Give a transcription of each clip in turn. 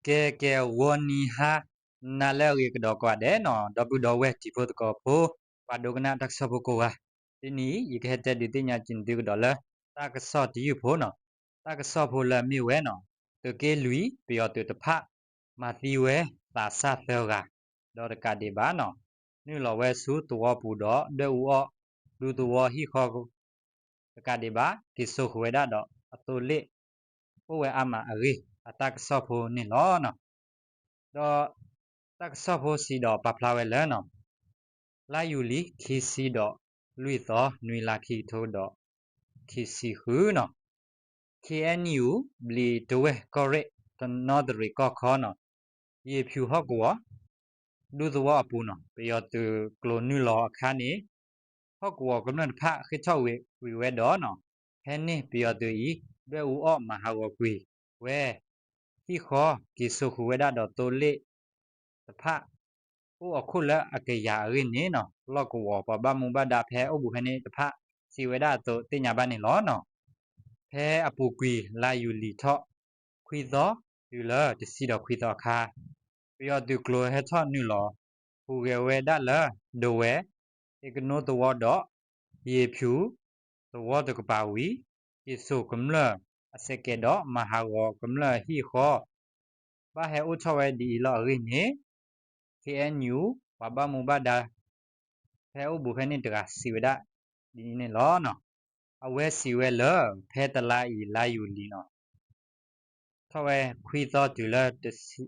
ကဲ ကဲ ဂီၤနံၤဟါနၤလၢအဂ့ၤကဒီးကိးဂၤဒဲးနီၤ, ဒီပုၢ်ဒီဝဲၢ်တံၤဖိသကိးဖိ ပှၤဒိကနၣ်တၢ်ကစီၣ်ဖိကိးဂၤ, တနံၤအံၤ ယကဟဲတဲဒုးသ့ၣ်ညါက့ၤနသုကဒီးလၢ တၢ်ကစီၣ်တယုၢ်ဖိနီၤ, တၢ်ကစီၣ်ဖိလၢအမ့ၢ်ဝဲနီၤ, သုးက့လွံၢ် ပယီၤသုးတဖၣ် မၤသံဝဲသးစၢ်သၢဂၤ, ဒီးတကးဒံးဘၣ်နီၤ, နုာ်လီၤဝဲဆူသဝီပူၤဒီးဒွဲၣ်အူအီၣ် ဒူသဝီဟံၣ်ဃီ တကးဒံးဘၣ် က့ၤစိာ်ဃုာ်ဝဲဒၣ်ဒီးအသိလ့ၣ် အိၣ်ဝဲအါမးအဂ့ၢ် အတၢ်ကစီၣ်ဖိန့ၣ်လီၤ. ဒီးတၢ်ကစီၣ်ဖိစံးဒီးပာ်ဖျါဝဲလၢနီၤ, လါယူၤလံ ခံဆံဒီးလွံၢ်သီ နွံလါ ခံကထိဒီး ခံဆံဃုနီၤ, ခ့ၣ်အဲၣ်ယူၣ် ဘျံးတဝဲၢ်ကီၢ်ရ့ၣ် တနီသရံၣ်ကီၢ်ခီနီၤ, ယ့ၤဖၠူၤဟီၣ်ကဝီၤ ဒူသဝီအပူၤနီၤ ပယီၤသုးကျိၤနုာ်လီၤအခါန့ၣ် ဟီၣ်ကဝီၤကမျၢၢ်တဖၣ်ဃ့ၢ်ထီၣ်ဝံၤဝဲဒီးနီၤ, ဖဲန့ၣ်ပယီၤသုးအံၤ ဒွဲၣ်အူအီၣ်မၤဟးဂီၤကွံာ်ဝဲ ဟံၣ်ဃီ က့ၤစိာ်ဃုာ်ဝဲဒၣ်ဒီးသိလ့ၣ်တဖၣ် အိၣ်အခိၣ်လၢအကယၤအဂ့ၢ်န့ၣ်နီၤ, လီၢ်ကဝီၤပှၤဘၣ်မူဘၣ်ဒါဖဲအိၣ်ဘူးဖဲန့ၣ်တဖၣ် စံးဝဲဒၣ်အသိးသ့ၣ်ညါဘၣ်န့ၣ်လီၤနီၤ. ဖဲအပူၤကွံာ်လါယူၤလံထီၣ်ခွံသီ တုၤလၢတဆံဒီးခွံသီအခါ ပယီၤသုးကျိၤဟဲထီၣ်နုာ်လီၤ ဟူးဂဲၤဝဲဒၣ်လၢ ဒဝဲၢ် အ့ကနိသဝီဒီး ယ့ၤဖၠူၤသဝီတကပၤဝံၤ က့ၤစိာ်ကမျၢၢ်အစဲးကဲးဒီးမၤဟးဂီၤကမျၢၢ်အဟံၣ်အဃီ ဘၣ်ဟဲအိၣ်ထီၣ်ဝဲဒ်အံၤလီၤအဂ့ၢ်န့ၣ် ခ့ၣ်အဲၣ်ယူၣ် ပှၤဘၣ်မူဘၣ်ဒါ ဖဲအိၣ်ဘူးဖဲန့ၣ်တဂၤစံးဝဲဒၣ်ဒ်န့ၣ်လီၤ. အဝဲစံးဝဲလၢ ဖဲတလါအံၤလါယူၤလံနီၤ ထီၣ်ဝဲခွံသီတုၤလၢ တဆံ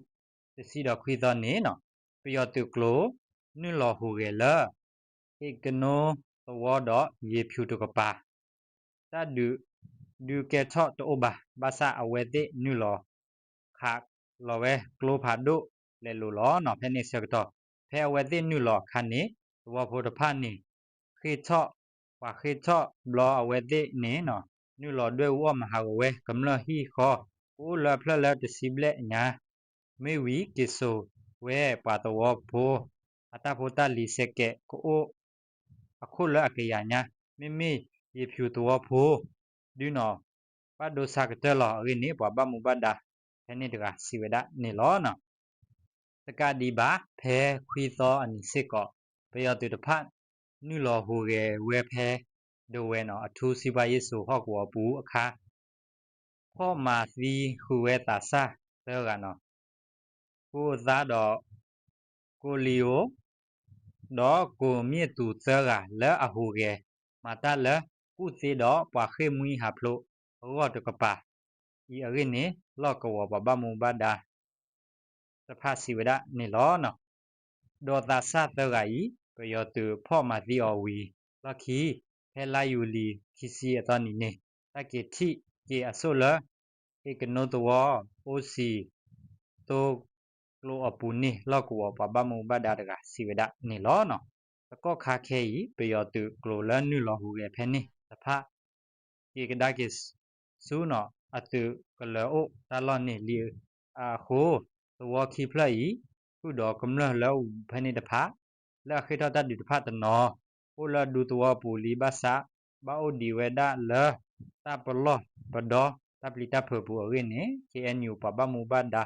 ဒီးခွံသီန့ၣ်နီၤ ပယီၤသုးကျိၤ နုာ်လီၤဟူးဂဲၤလၢ အ့ကနိသဝီဒီးယ့ၤဖၠူၤတကပၤ တၢ်ဒုးဒုးကဲထီၣ်တအိၣ်ဘၣ် ဘၣ်ဆၣ်အဝဲသ့ၣ်နုာ်လီၤ ခးလီၤဝဲကျိဖးဒိၣ်လဲၤလိာ်လီၤနီၤ. ဖဲန့ၣ်ဆၢကတီၢ် ဖဲအဝဲသ့ၣ်နုာ်လီၤအခါန့ၣ် သဝီဖိတဖၣ်န့ၣ် ဃ့ၢ်ထီၣ် ပှၤဃ့ၢ်ထီၣ်ဘျီအဝဲသ့ၣ်န့ၣ်နီၤ နုာ်လီၤဒွဲၣ်အူအီၣ်မၤဟးဂီၤဝဲ ကမျၢၢ်ဟံၣ်ဃီ ကအိၣ်လၢအဖျၢၣ်လၢတဆံဘျဲၣ်ညါ မ့ၢ်ဝံၤက့ၤစိာ်ဝဲပှၤသဝီဖိ အတၢ်ဖိတၢ်လံၤစဲးကဲးကအိၣ် အခိၣ်လၢအကယၤညါ မ့မ့ၢ်ယ့ၤဖၠူၤသဝီဖိ ဒုးနီၤ ဘၣ်ဒိဆါကတၢၢ်လီၤအဂ့ၢ်န့ၣ် ပှၤဘၣ်မူဘၣ်ဒါ ဖဲန့ၣ်တဂၤစံးဝဲဒၣ်န့ၣ်လီၤ. တကးဒံးဘၣ် ဖဲခွံသီအနံၤစ့ၢ်ကီး ပယီၤသုးတဖၣ် နုာ်လီၤဟူးဂဲၤဝဲဖဲ ဒဝဲၢ်နီၤ အထူစံးပှၤယ့ၣ်စိၤဟီၣ်ကဝီၤပူၤအခါ ဖီၣ်မၤသံဃုာ်ဝဲသးစၢ်သၢဂၤနီၤ ကိးသါဒီး ကိးလံၤဧိၤ ဒီးကိးမ့ၢ်သူးသၢဂၤ လၢအဟူးဂဲၤမၤတၢ်လၢ ကူၣ်သ့ဒီးပှၤဃ့ၢ်မှံဟးဖျိးအဂီၢ်တကပၤ အံၤအဂ့ၢ်န့ၣ် လီၢ်ကဝီၤပှၤဘၣ်မူဘၣ်ဒါ တဖၣ်စံးဝဲဒၣ်န့ၣ်လီၤ. ဒီးသးစၢ်သၢဂၤအံၤ ပယီၤသုးဖီၣ်မၤသံအီၤဝံၤလီၢ်ခံ ဖဲလါယူၤလံခံဆံအသီနံၤန့ၣ် တၢ်က့ၤထံၣ်က့ၤအစိၣ်လၢ အ့ကနိသဝီ အိၣ်စံၣ်သိကျိအပူၤန့ၣ် လီၢ်ကဝီၤပှၤဘၣ်မူဘၣ်ဒါတဂၤစံးဝဲဒၣ်န့ၣ်လီၤ. တကီၢ်ခါခဲအံၤ ပယီၤသုးကျိၤလၢနုာ်လီၤဟူးဂဲၤဖဲန့ၣ်တဖၣ် က့ၤကဒါက့ၤဆူနီၤ အသုးကလၢၤအိၣ်တၢ်လီၢ်န့ၣ်လံအဃိ သဝီခံဖျၢၣ်အံၤ ဃုာ်ဒီးကမျၢၢ်လၢအအိၣ်ဖဲန့ၣ်တဖၣ် လၢအဃ့ၢ်ထီၣ်တၢ်ဒုးတဖၣ်တနီၤ အိၣ်လၢဒူသဝီပူၤလံဘၣ်ဆၣ် ဘၣ်အိၣ်ဒံးဝဲဒၣ်လၢ တၢ်ပလီၢ်ပဒီ တၢ်ပျံၤတၢ်ဖုးပူၤအဂ့ၢ်န့ၣ် ခ့ၣ်အဲၣ်ယူၣ် ပှၤဘၣ်မူဘၣ်ဒါ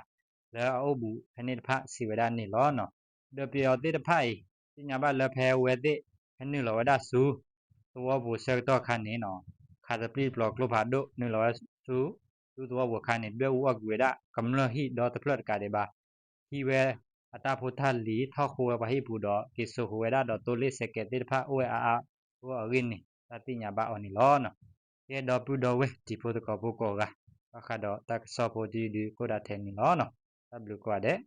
လၢအအိၣ်ဘူးဖဲန့ၣ်တဖၣ်စံးဝဲဒၣ်န့ၣ်လီၤ. ဒီးပယီၤသ့ၣ်တဖၣ်အံၤ သ့ၣ်ညါဘၣ်လၢဖဲအဝဲသ့ၣ် ဟဲနုာ်လီၤဝဲဒၣ်ဆူ သဝီပူၤဆၢကတီၢ်အခါန့ၣ်နီၤ ခးသပျံၢ်ပျီကျိဖးဒိၣ် နုာ်လီၤဝဲဆူ ဒူသဝီပူၤအခါန့ၣ် ဒွဲၣ်အူအီၣ်ကွံာ်ဝဲဒၣ် ကမျၢၢ်ဟံၣ်ဒီတဖျၢၣ်တကးဒံးဘၣ် ဟံးဝဲအတၢ်ဖိတၢ်လံၤ ထီၣ်ဃိဝဲပှၤဟံၣ်ပူၤဒီး က့ၤစိာ်ဃုာ်ဝဲဒၣ်ဒီးသိလ့ၣ်စဲးကဲးသ့ၣ်တဖၣ်အိၣ်ဝဲအါအါဂီၢ်ဂီၢ်အဂ့ၢ်န့ၣ် တၢ်သ့ၣ်ညါဘၣ်အီၤန့ၣ်လီၤ. ကဲ ဒီပုၢ်ဒီဝဲၢ်တံၤဖိသကိးဖိကိးဂၤ ဘၣ်ဃးဒီးတၢ်ကစီၣ်ဖိတယုၢ်ဒုး ကအိၣ်ဒၣ်ထဲန့ၣ်လီၤ. တၢ်ဘျုးကိးဂၤဒဲး